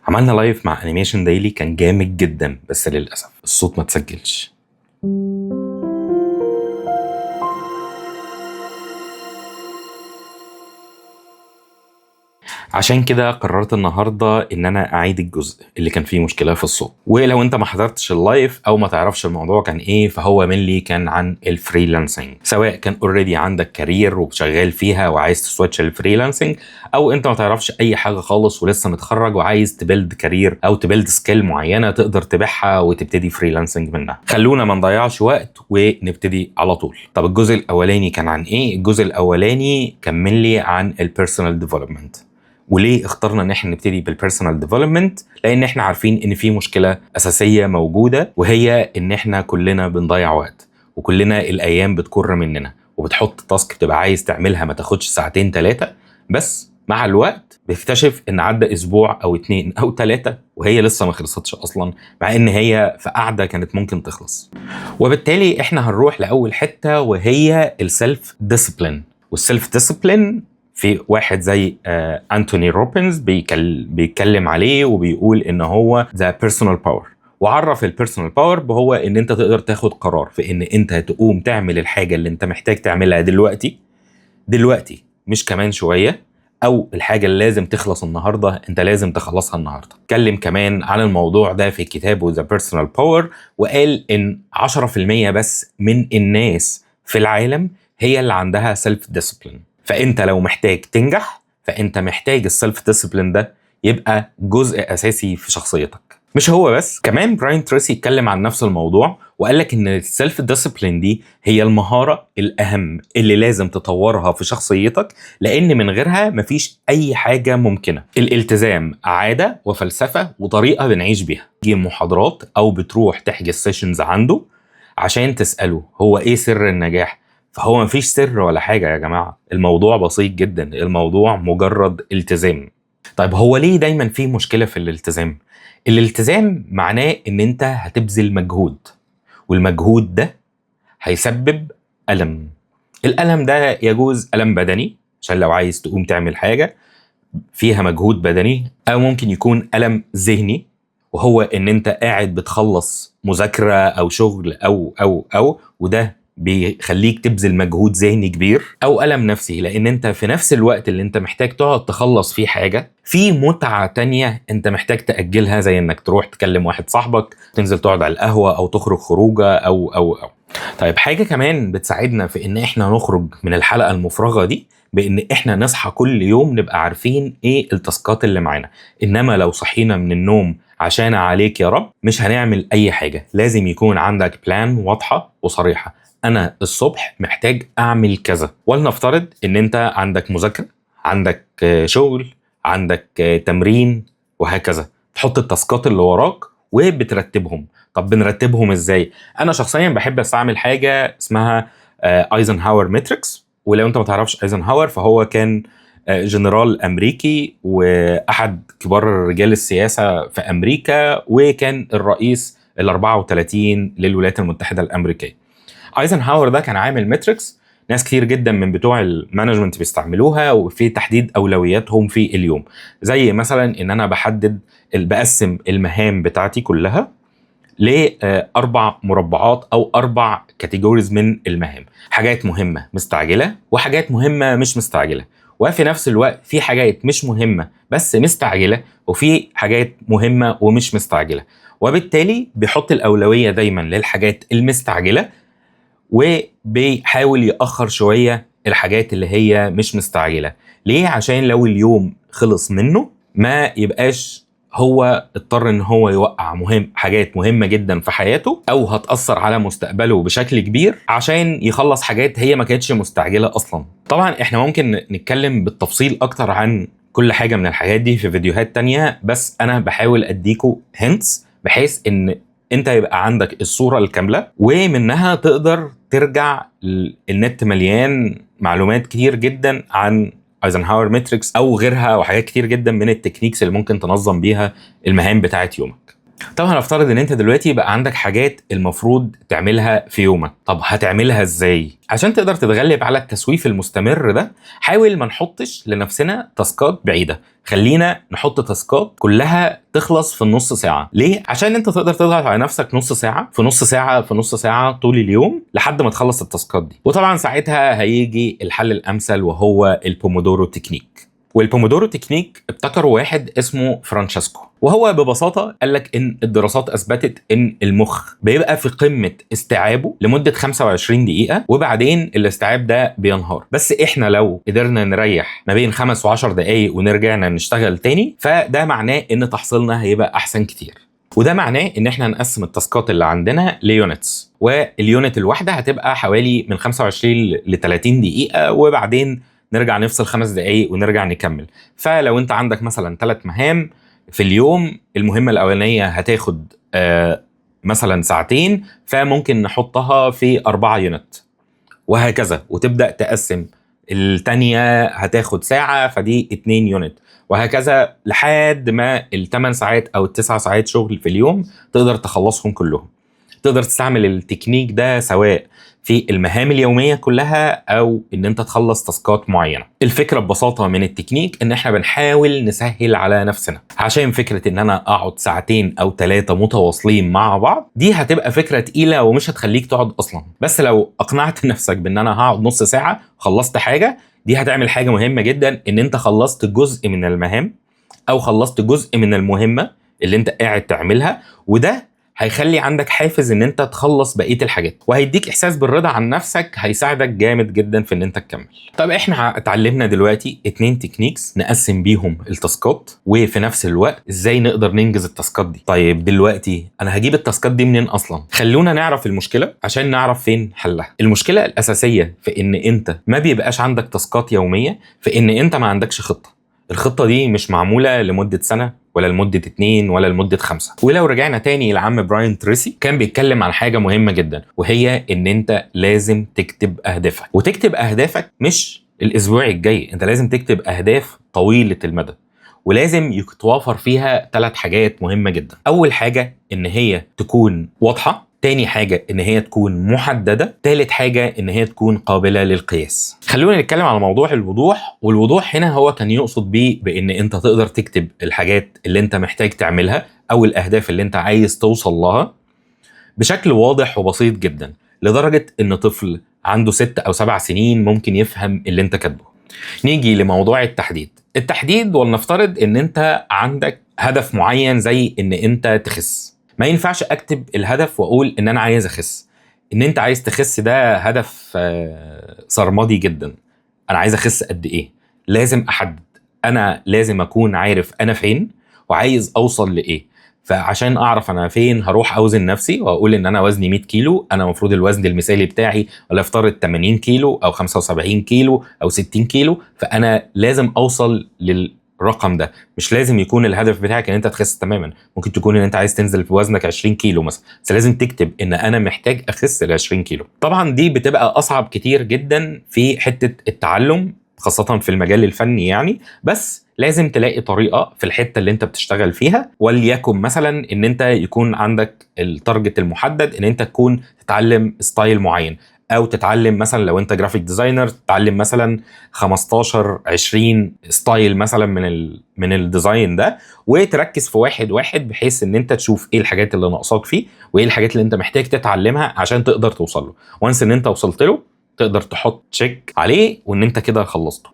عملنا live مع Animation Daily كان جامد جدا، بس للاسف الصوت ما تسجلش. عشان كده قررت النهارده ان انا اعيد الجزء اللي كان فيه مشكلة في الصوت. ولو انت ما حضرتش ال live او ما تعرفش الموضوع كان ايه، فهو mainly كان عن ال freelancing، سواء كان already عندك career وشغال فيها وعايز ت switch لل freelancing، او انت ما تعرفش اي حاجة خالص ولسه متخرج وعايز ت build career او ت build skill معينة تقدر تبيعها وتبتدي freelancing منها. خلونا ما نضيعش وقت ونبتدي على طول. طب الجزء الاولاني كان عن ايه؟ الجزء الاولاني كان mainly عن ال personal development. وليه اخترنا ان احنا نبتدي بال personal development؟ لان احنا عارفين ان في مشكلة اساسية موجودة، وهي ان احنا كلنا بنضيع وقت، وكلنا الايام بتكر مننا، وبتحط task بتبقى عايز تعملها ما تاخدش ساعتين ثلاثة، بس مع الوقت بتكتشف ان عدى اسبوع او 2 او 3 وهي لسه ما خلصتش اصلا، مع ان هي في قعدة كانت ممكن تخلص. وبالتالي احنا هنروح لاول حتة، وهي ال self discipline. وال self discipline في واحد زي انتوني روبنز بيتكلم عليه وبيقول ان هو the personal power، وعرف ال personal power بهو ان انت تقدر تاخد قرار في ان انت تقوم تعمل الحاجة اللي انت محتاج تعملها دلوقتي مش كمان شوية، او الحاجة اللي لازم تخلص النهارده انت لازم تخلصها النهارده. اتكلم كمان عن الموضوع ده في كتابه The Personal Power، وقال ان 10% بس من الناس في العالم هي اللي عندها self discipline. فانت لو محتاج تنجح فانت محتاج ال self discipline ده يبقى جزء اساسي في شخصيتك. مش هو بس، كمان براين تريسي اتكلم عن نفس الموضوع وقال لك ان ال self discipline دي هي المهارة الاهم اللي لازم تطورها في شخصيتك، لان من غيرها مفيش اي حاجة ممكنة. الالتزام عادة وفلسفة وطريقه بنعيش بيها. تيجي محاضرات او بتروح تحجز sessions عنده عشان تساله هو ايه سر النجاح، فهو مفيش سر ولا حاجة يا جماعة، الموضوع بسيط جدا، الموضوع مجرد التزام. طيب هو ليه دايما في مشكلة في الالتزام؟ الالتزام معناه ان انت هتبذل مجهود، والمجهود ده هيسبب ألم. الألم ده يجوز ألم بدني، عشان لو عايز تقوم تعمل حاجة فيها مجهود بدني، أو ممكن يكون ألم ذهني، وهو ان انت قاعد بتخلص مذاكرة أو شغل أو أو أو، وده بيخليك تبذل مجهود ذهني كبير، او ألم نفسي لان انت في نفس الوقت اللي انت محتاج تقعد تخلص فيه حاجة، في متعة تانية انت محتاج تأجلها، زي انك تروح تكلم واحد صاحبك، تنزل تقعد على القهوة، او تخرج خروجة او او او. طيب حاجة كمان بتساعدنا في ان احنا نخرج من الحلقة المفرغة دي، بان احنا نصحى كل يوم نبقى عارفين ايه التاسكات اللي معانا. انما لو صحينا من النوم عشان عليك يا رب مش هنعمل اي حاجة. لازم يكون عندك plan واضحة وصريحة، انا الصبح محتاج اعمل كذا. ولنفترض ان انت عندك مذاكرة، عندك شغل، عندك تمرين، وهكذا. تحط التاسكات اللي وراك وبترتبهم. طب بنرتبهم ازاي؟ انا شخصيا بحب استعمل حاجة اسمها Eisenhower matrix. ولو انت ما تعرفش ايزنهاور فهو كان جنرال امريكي واحد كبار رجال السياسة في امريكا، وكان الرئيس ال 34 للولايات المتحدة الامريكية. ايزنهاور ده كان عامل matrix ناس كتير جدا من بتوع ال management بيستعملوها، وفي تحديد اولوياتهم في اليوم. زي مثلا ان انا بحدد بقسم المهام بتاعتي كلها لاربع مربعات او 4 categories من المهام، حاجات مهمة مستعجلة وحاجات مهمة مش مستعجلة، وفي نفس الوقت في حاجات مش مهمة بس مستعجلة، وفي حاجات مهمة ومش مستعجلة. وبالتالي بيحط الاولوية دايما للحاجات المستعجله، وبيحاول يأخر شوية الحاجات اللي هي مش مستعجلة. ليه؟ عشان لو اليوم خلص منه ما يبقاش هو اضطر ان هو يوقع حاجات مهمة جدا في حياته، او هتأثر على مستقبله بشكل كبير، عشان يخلص حاجات هي ما كانتش مستعجلة اصلا. طبعا احنا ممكن نتكلم بالتفصيل اكتر عن كل حاجة من الحاجات دي في فيديوهات تانية، بس انا بحاول اديكوا hints بحيث ان انت يبقى عندك الصورة الكاملة، ومنها تقدر ترجع. النت مليان معلومات كتير جدا عن Eisenhower matrix او غيرها، وحاجات كتير جدا من ال techniques اللي ممكن تنظم بيها المهام بتاعت يومك. طب هنفترض ان انت دلوقتي بقى عندك حاجات المفروض تعملها في يومك، طب هتعملها ازاي؟ عشان تقدر تتغلب على التسويف المستمر ده، حاول ما نحطش لنفسنا task ات بعيدة، خلينا نحط task ات كلها تخلص في النص ساعة. ليه؟ عشان انت تقدر تضغط على نفسك نص ساعة في نص ساعة في نص ساعة طول اليوم لحد ما تخلص ال task ات دي. وطبعا ساعتها هيجي الحل الامثل وهو ال Pomodoro technique. وال Pomodoro technique ابتكره واحد اسمه فرانشيسكو، وهو ببساطة قال لك إن الدراسات أثبتت إن المخ بيبقى في قمة استيعابه لمدة 25 دقيقة وبعدين الاستيعاب ده بينهار، بس إحنا لو قدرنا نريح ما بين 5 و10 دقايق ونرجعنا نشتغل تاني، فده معناه إن تحصيلنا هيبقى أحسن كتير. وده معناه ان احنا هنقسم ال task ات اللي عندنا ل units، وال unit الواحدة هتبقى حوالي من 25 ل 30 دقيقة، وبعدين نرجع نفصل 5 دقايق ونرجع نكمل. فلو انت عندك مثلا 3 مهام في اليوم، المهمة الاولانية هتاخد مثلا ساعتين، فممكن نحطها في 4 unit وهكذا، وتبدا تقسم. التانية هتاخد ساعة فدي 2 unit وهكذا، لحد ما ال8 ساعات او ال9 ساعات شغل في اليوم تقدر تخلصهم كلهم. تقدر تستعمل التكنيك ده سواء في المهام اليومية كلها او ان انت تخلص task ات معينة. الفكرة ببساطة من التكنيك ان احنا بنحاول نسهل على نفسنا، عشان فكرة ان انا اقعد ساعتين او 3 متواصلين مع بعض دي هتبقى فكرة تقيلة ومش هتخليك تقعد اصلا. بس لو اقنعت نفسك بان انا هقعد نص ساعة خلصت حاجة، دي هتعمل حاجة مهمة جدا، ان انت خلصت جزء من المهام او خلصت جزء من المهمة اللي انت قاعد تعملها، وده هيخلي عندك حافز ان انت تخلص بقية الحاجات، وهيديك احساس بالرضا عن نفسك، هيساعدك جامد جدا في ان انت تكمل. طب احنا اتعلمنا دلوقتي 2 techniques نقسم بيهم ال task ات، وفي نفس الوقت ازاي نقدر ننجز ال task ات دي. طيب دلوقتي انا هجيب ال task ات دي منين اصلا؟ خلونا نعرف المشكلة عشان نعرف فين حلها. المشكلة الاساسية في ان انت ما بيبقاش عندك task ات يومية في ان انت ما عندكش خطه. الخطة دي مش معمولة لمدة سنة ولا لمدة 2 ولا لمدة 5. ولو رجعنا تاني لعم براين تريسي، كان بيتكلم عن حاجة مهمة جدا، وهي ان انت لازم تكتب اهدافك. وتكتب اهدافك مش الاسبوع الجاي، انت لازم تكتب اهداف طويلة المدى، ولازم يتوافر فيها 3 حاجات مهمة جدا. اول حاجة ان هي تكون واضحة، تاني حاجة إن هي تكون محددة، تالت حاجة إن هي تكون قابلة للقياس. خلونا نتكلم على موضوع الوضوح. والوضوح هنا هو كان يقصد بيه بإن أنت تقدر تكتب الحاجات اللي أنت محتاج تعملها أو الأهداف اللي أنت عايز توصل لها بشكل واضح وبسيط جدا، لدرجة إن طفل عنده 6 أو 7 سنين ممكن يفهم اللي أنت كاتبه. نيجي لموضوع التحديد. التحديد، ولنفترض إن أنت عندك هدف معين زي إن أنت تخس. ما ينفعش اكتب الهدف واقول ان انا عايز اخس. ان انت عايز تخس ده هدف سرمدي جدا. انا عايز اخس قد ايه؟ لازم احدد، انا لازم اكون عارف انا فين وعايز اوصل لايه. فعشان اعرف انا فين هروح اوزن نفسي واقول ان انا وزني 100 كيلو، انا المفروض الوزن المثالي بتاعي ولا افترض 80 كيلو او 75 كيلو او 60 كيلو، فانا لازم اوصل للرقم ده. مش لازم يكون الهدف بتاعك ان انت تخس تماما، ممكن تكون ان انت عايز تنزل في وزنك 20 كيلو مثلا، بس لازم تكتب ان انا محتاج اخس ال 20 كيلو. طبعا دي بتبقى اصعب كتير جدا في حتة التعلم، خاصة في المجال الفني يعني، بس لازم تلاقي طريقة في الحتة اللي انت بتشتغل فيها. وليكن مثلا ان انت يكون عندك ال target المحدد ان انت تكون تتعلم style معين، او تتعلم مثلا لو انت graphic designer تتعلم مثلا 15 20 style مثلا من ال design ده، وتركز في واحد واحد بحيث ان انت تشوف ايه الحاجات اللي ناقصاك فيه وايه الحاجات اللي انت محتاج تتعلمها عشان تقدر توصل له. once ان انت وصلت له تقدر تحط check عليه وان انت كده خلصته.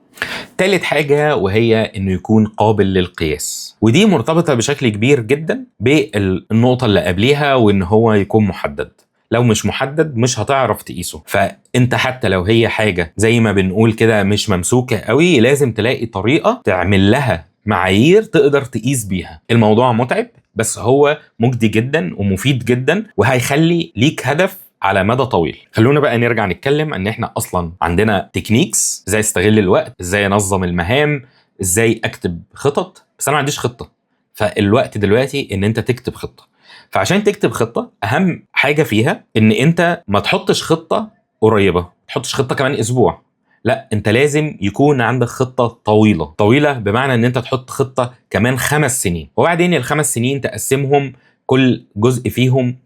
تالت حاجة وهي انه يكون قابل للقياس، ودي مرتبطة بشكل كبير جدا بالنقطة اللي قبليها، وان هو يكون محدد. لو مش محدد مش هتعرف تقيسه. فانت حتى لو هي حاجة زي ما بنقول كده مش ممسوكة قوي، لازم تلاقي طريقة تعمل لها معايير تقدر تقيس بيها. الموضوع متعب بس هو مجدي جدا ومفيد جدا، وهيخلي ليك هدف على مدى طويل. خلونا بقى نرجع نتكلم ان احنا اصلا عندنا techniques ازاي استغل الوقت، ازاي انظم المهام، ازاي اكتب خطط، بس انا ما عنديش خطة. فالوقت دلوقتي ان انت تكتب خطة. فعشان تكتب خطة اهم حاجة فيها ان انت ما تحطش خطة قريبة، ما تحطش خطة كمان اسبوع، لا انت لازم يكون عندك خطة طويلة. طويلة بمعنى ان انت تحط خطة كمان 5 سنين، وبعدين ال5 سنين تقسمهم كل جزء فيهم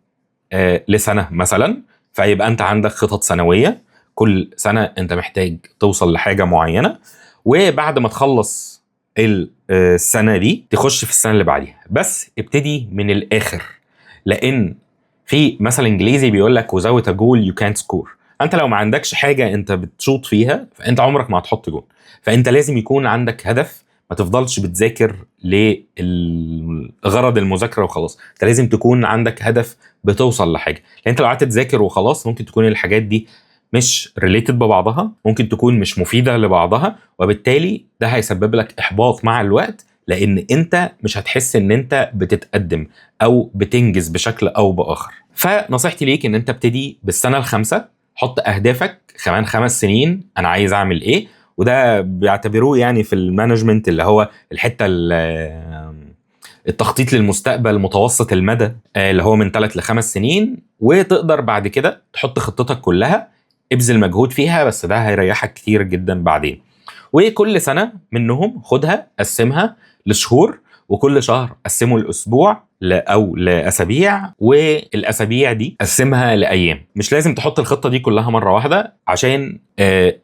لسنه مثلا، فيبقى انت عندك خطط سنويه، كل سنة انت محتاج توصل لحاجة معينه، وبعد ما تخلص السنة دي تخش في السنة اللي بعديها. بس ابتدي من الاخر، لان في مثل انجليزي بيقول لك without a goal you can't score. انت لو ما عندكش حاجة انت بتشوط فيها فانت عمرك ما هتحط جون. فانت لازم يكون عندك هدف، ما تفضلش بتذاكر لغرض المذاكرة وخلاص، انت لازم تكون عندك هدف بتوصل لحاجه. لان انت لو قعدت تذاكر وخلاص ممكن تكون الحاجات دي مش related ببعضها، ممكن تكون مش مفيدة لبعضها، وبالتالي ده هيسبب لك احباط مع الوقت، لان انت مش هتحس ان انت بتتقدم او بتنجز بشكل او باخر. فنصيحتي ليك ان انت ابتدي بالسنة الخامسه، حط اهدافك كمان 5 سنين انا عايز اعمل ايه، وده بيعتبروه يعني في ال management اللي هو الحتة التخطيط للمستقبل متوسط المدى، اللي هو من 3 ل 5 سنين. وتقدر بعد كده تحط خطتك كلها، ابذل مجهود فيها، بس ده هيريحك كتير جدا بعدين. وكل سنة منهم خدها قسمها لشهور، وكل شهر قسمه لاسبوع او لاسابيع، والاسابيع دي قسمها لايام. مش لازم تحط الخطة دي كلها مرة واحدة، عشان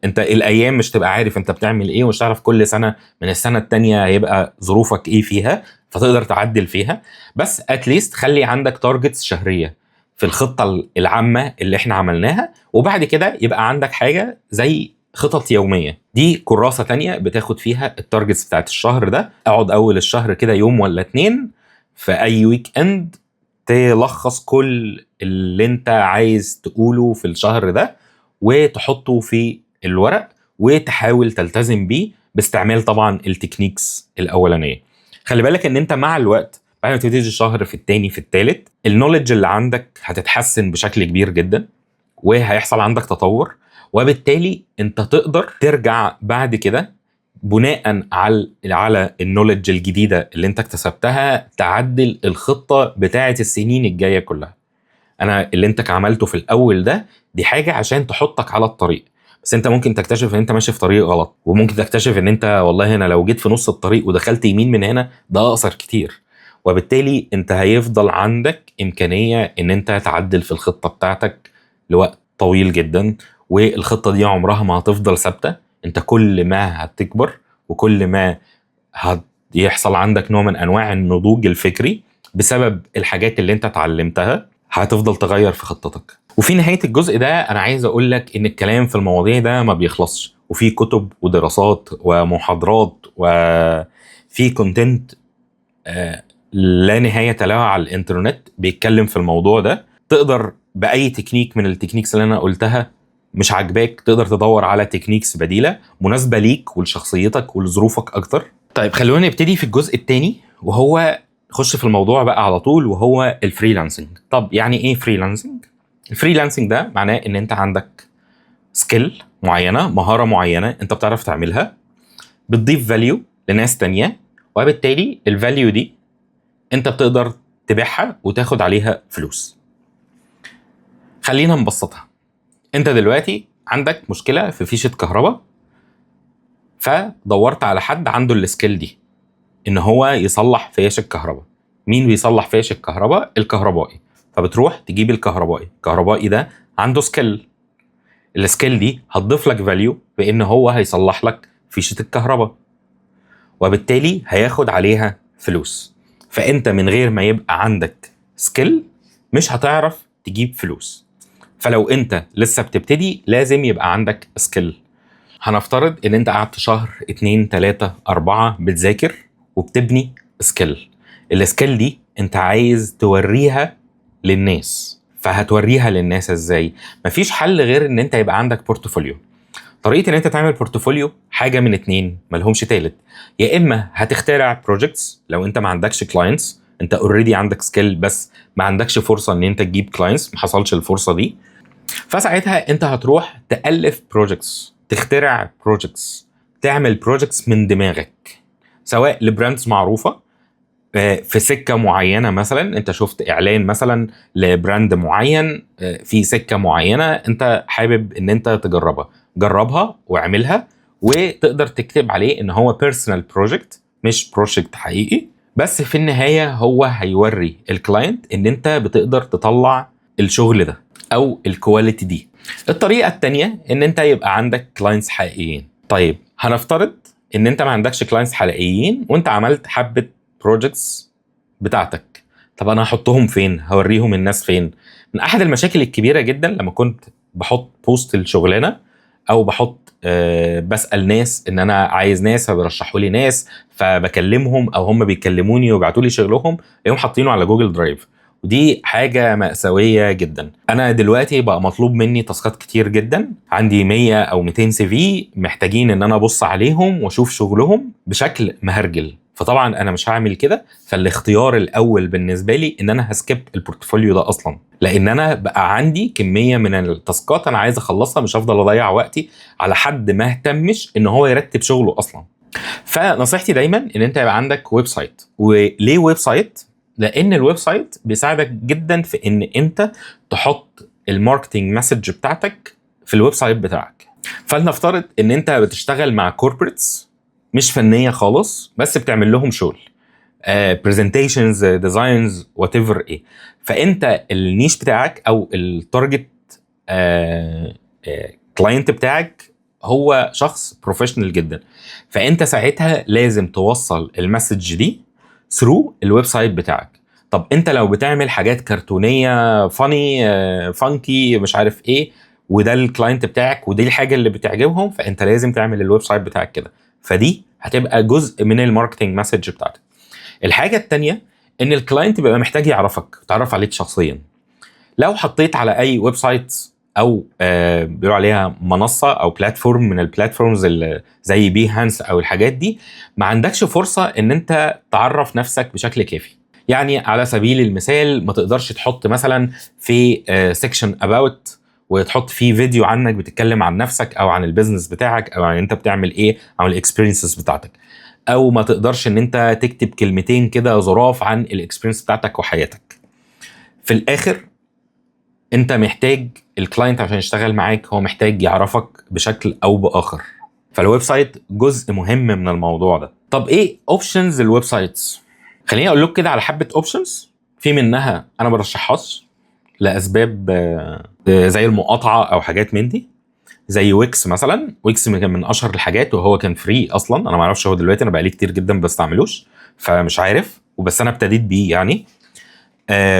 انت الايام مش تبقى عارف انت بتعمل ايه، ومش تعرف كل سنة من السنة التانية هيبقى ظروفك ايه فيها، فتقدر تعدل فيها. بس at least خلي عندك targets شهرية في الخطة العامة اللي احنا عملناها، وبعد كده يبقى عندك حاجة زي خطط يومية. دي كراسة تانية بتاخد فيها ال targets بتاعت الشهر ده. اقعد اول الشهر كده يوم ولا اتنين في اي weekend تلخص كل اللي انت عايز تقوله في الشهر ده وتحطه في الورق، وتحاول تلتزم بيه باستعمال طبعا ال techniques الاولانية. خلي بالك ان انت مع الوقت بعد ما تبتدي الشهر في التاني في التالت، ال knowledge اللي عندك هتتحسن بشكل كبير جدا، وهيحصل عندك تطور، وبالتالي انت تقدر ترجع بعد كده بناء على ال knowledge الجديدة اللي انت اكتسبتها تعدل الخطة بتاعه السنين الجاية كلها. انا اللي انت عملته في الاول ده دي حاجة عشان تحطك على الطريق، بس انت ممكن تكتشف ان انت ماشي في طريق غلط، وممكن تكتشف ان انت والله انا لو جيت في نص الطريق ودخلت يمين من هنا ده اقصر كتير، وبالتالي انت هيفضل عندك امكانية ان انت تعدل في الخطة بتاعتك لوقت طويل جدا، والخطه دي عمرها ما هتفضل ثابتة. انت كل ما هتكبر وكل ما هيحصل عندك نوع من انواع النضوج الفكري بسبب الحاجات اللي انت اتعلمتها هتفضل تغير في خطتك. وفي نهاية الجزء ده انا عايز اقول لك ان الكلام في المواضيع ده ما بيخلصش، وفي كتب ودراسات ومحاضرات وفي content لا نهاية لها على الانترنت بيتكلم في الموضوع ده. تقدر باي تكنيك من ال techniques اللي انا قلتها مش عاجباك تقدر تدور على techniques بديله مناسبة ليك ولشخصيتك ولظروفك اكتر. طيب خلونا نبتدي في الجزء الثاني، وهو خش في الموضوع بقى على طول، وهو ال freelancing. طب يعني ايه freelancing؟ ال freelancing ده معناه ان انت عندك skill معينه، مهارة معينة انت بتعرف تعملها، بتضيف value لناس تانية، وبالتالي ال value دي انت بتقدر تبيعها وتاخد عليها فلوس. خلينا نبسطها. انت دلوقتي عندك مشكلة في فيشه كهرباء، فدورت على حد عنده ال skill دي ان هو يصلح فيش الكهرباء. مين بيصلح فيش الكهرباء؟ الكهربائي. فبتروح تجيب الكهربائي. الكهربائي ده عنده skill، ال skill دي هتضيف لك value بان هو هيصلح لك فيشه الكهرباء، وبالتالي هياخد عليها فلوس. فانت من غير ما يبقى عندك skill مش هتعرف تجيب فلوس. فلو انت لسه بتبتدي لازم يبقى عندك skill. هنفترض ان انت قعدت شهر 2 3 4 بتذاكر وبتبني skill. ال skill دي انت عايز توريها للناس، فهتوريها للناس ازاي؟ مفيش حل غير ان انت يبقى عندك portfolio. طريقه ان انت تعمل portfolio حاجة من اتنين ملهمش تالت. يا اما هتخترع projects لو انت ما عندكش clients، انت already عندك skill بس ما عندكش فرصة ان انت تجيب clients، ما حصلش الفرصة دي، فساعتها انت هتروح تالف projects، تخترع projects، تعمل projects من دماغك، سواء ل brands معروفة في سكة معينه. مثلا انت شفت اعلان مثلا ل brand معين في سكة معينة انت حابب ان انت تجربها، جربها واعملها، وتقدر تكتب عليه ان هو personal project مش project حقيقي. بس في النهاية هو هيوري ال client ان انت بتقدر تطلع الشغل ده او ال quality دي. الطريقة التانية ان انت يبقى عندك clients حقيقيين. طيب هنفترض ان انت ما عندكش clients حقيقيين وانت عملت حبه projects بتاعتك، طب انا هحطهم فين؟ هوريهم الناس فين؟ من احد المشاكل الكبيرة جدا لما كنت بحط post الشغلانة او بحط بسال ناس ان انا عايز ناس، فبيرشحوا لي ناس، فبكلمهم او هم بيكلموني ويبعتوا لي شغلهم، يقوم حاطينه على Google Drive، ودي حاجة مأساوية جدا. أنا دلوقتي بقى مطلوب مني task ات كتير جدا، عندي 100 أو 200 CV محتاجين إن أنا أبص عليهم وأشوف شغلهم بشكل مهرجل، فطبعا أنا مش هعمل كده. فالاختيار الأول بالنسبة لي إن أنا ه skip ال portfolio ده أصلا، لأن أنا بقى عندي كمية من ال task ات أنا عايز أخلصها، مش هفضل أضيع وقتي على حد ما اهتمش إن هو يرتب شغله أصلا. فنصيحتي دايما إن أنت يبقى عندك website. وليه website؟ لان ال website بيساعدك جدا في ان انت تحط ال marketing message بتاعتك في ال website بتاعك. فلنفترض ان انت بتشتغل مع corporates مش فنية خالص، بس بتعمل لهم شغل presentations، designs، whatever ايه، فانت ال niche بتاعك او ال target client بتاعك هو شخص professional جدا، فانت ساعتها لازم توصل ال message دي through ال website بتاعك. طب انت لو بتعمل حاجات كرتونيه funny funky مش عارف ايه، وده ال client بتاعك ودي الحاجة اللي بتعجبهم، فانت لازم تعمل ال website بتاعك كده، فدي هتبقى جزء من ال marketing message بتاعتك. الحاجة الثانية ان ال client بيبقى محتاج يعرفك، تعرف عليك شخصيا. لو حطيت على اي website او بيقولوا عليها منصة او platform من ال platforms اللي زي Behance او الحاجات دي، ما عندكش فرصة ان انت تعرف نفسك بشكل كافي. يعني على سبيل المثال ما تقدرش تحط مثلا في section about وتحط فيه فيديو عنك بتتكلم عن نفسك او عن ال business بتاعك او عن انت بتعمل ايه او ال experiences بتاعتك، او ما تقدرش ان انت تكتب كلمتين كده ظراف عن ال experience بتاعتك وحياتك. في الاخر انت محتاج ال client عشان يشتغل معاك هو محتاج يعرفك بشكل او باخر، فال website جزء مهم من الموضوع ده. طب ايه options ال websites؟ خليني اقول لك كده على حبه options، في منها انا برشحهاش لاسباب زي المقاطعة او حاجات من دي، زي Wix مثلا. Wix كان من اشهر الحاجات وهو كان free اصلا، انا ما اعرفش هو دلوقتي، انا بقالي كتير جدا ما بستعملوش فمش عارف، وبس انا ابتديت بيه يعني.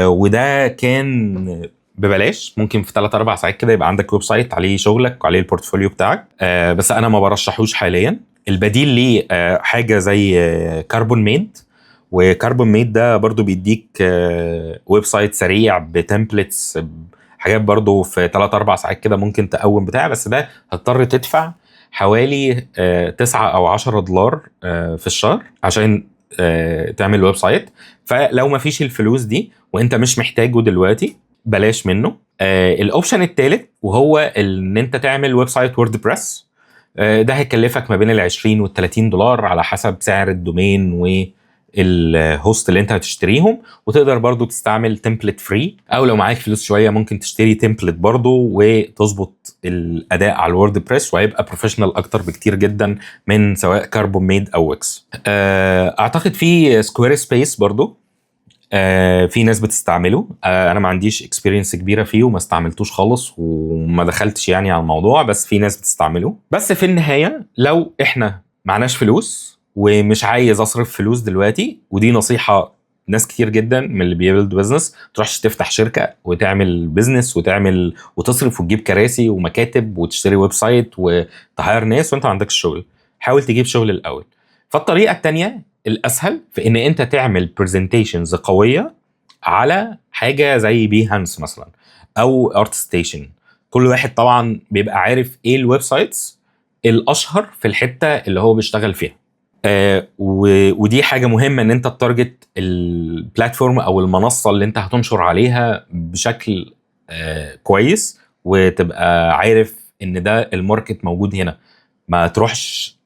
وده كان ببلاش، ممكن في 3 4 ساعات كده يبقى عندك website عليه شغلك وعليه ال portfolio بتاعك. بس انا ما برشحوش حاليا. البديل ليه حاجة زي Carbonmade، و Carbonmade ده برضو بيديك website سريع ب templates، حاجات برضو في 3 4 ساعات كده ممكن تقوم بتاع، بس ده هتضطر تدفع حوالي 9 او 10 دولار في الشهر عشان تعمل website. فلو ما فيش الفلوس دي وانت مش محتاجه دلوقتي بلاش منه. ال option الثالث وهو ان انت تعمل website WordPress، ده هيكلفك ما بين ال 20 وال 30 دولار على حسب سعر ال domain وال host اللي انت هتشتريهم، وتقدر برضو تستعمل template free، او لو معاك فلوس شوية ممكن تشتري template برضو وتظبط الاداء على ال WordPress، وهيبقى professional اكتر بكتير جدا من سواء Carbonmade او Wix. اعتقد في Squarespace برضو في ناس بتستعمله، انا ما عنديش experience كبيرة فيه وما استعملتوش خالص وما دخلتش يعني على الموضوع، بس في ناس بتستعمله. بس في النهاية لو احنا معناش فلوس ومش عايز اصرف فلوس دلوقتي، ودي نصيحة ناس كتير جدا من اللي بي build business، تروحش تفتح شركة وتعمل business وتعمل وتصرف وتجيب كراسي ومكاتب وتشتري website وت hire ناس وانت ما عندكش شغل. حاول تجيب شغل الاول. فالطريقه الثانية الاسهل في ان انت تعمل presentations قوية على حاجة زي Behance مثلا او ArtStation. كل واحد طبعا بيبقى عارف ايه ال websites الاشهر في الحتة اللي هو بيشتغل فيها. ودي حاجة مهمة ان انت ت target ال platform او المنصة اللي انت هتنشر عليها بشكل كويس، وتبقى عارف ان ده ال market موجود هنا. ما تروحش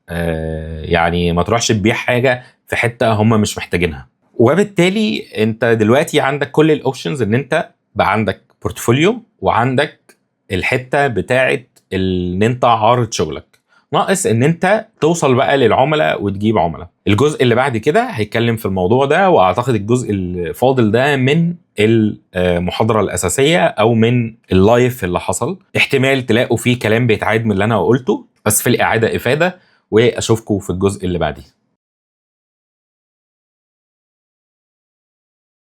يعني ما تروحش تبيع حاجة في حتة هم مش محتاجينها. وبالتالي انت دلوقتي عندك كل ال options، ان انت بقى عندك portfolio وعندك الحتة بتاعت ان انت عارض شغلك. ناقص ان انت توصل بقى للعملاء وتجيب عملاء. الجزء اللي بعد كده هيتكلم في الموضوع ده، واعتقد الجزء الفاضل ده من المحاضرة الأساسية او من ال live اللي حصل. احتمال تلاقوا فيه كلام بيتعاد من اللي انا قلته، بس في الإعادة إفادة، واشوفكم في الجزء اللي بعديه.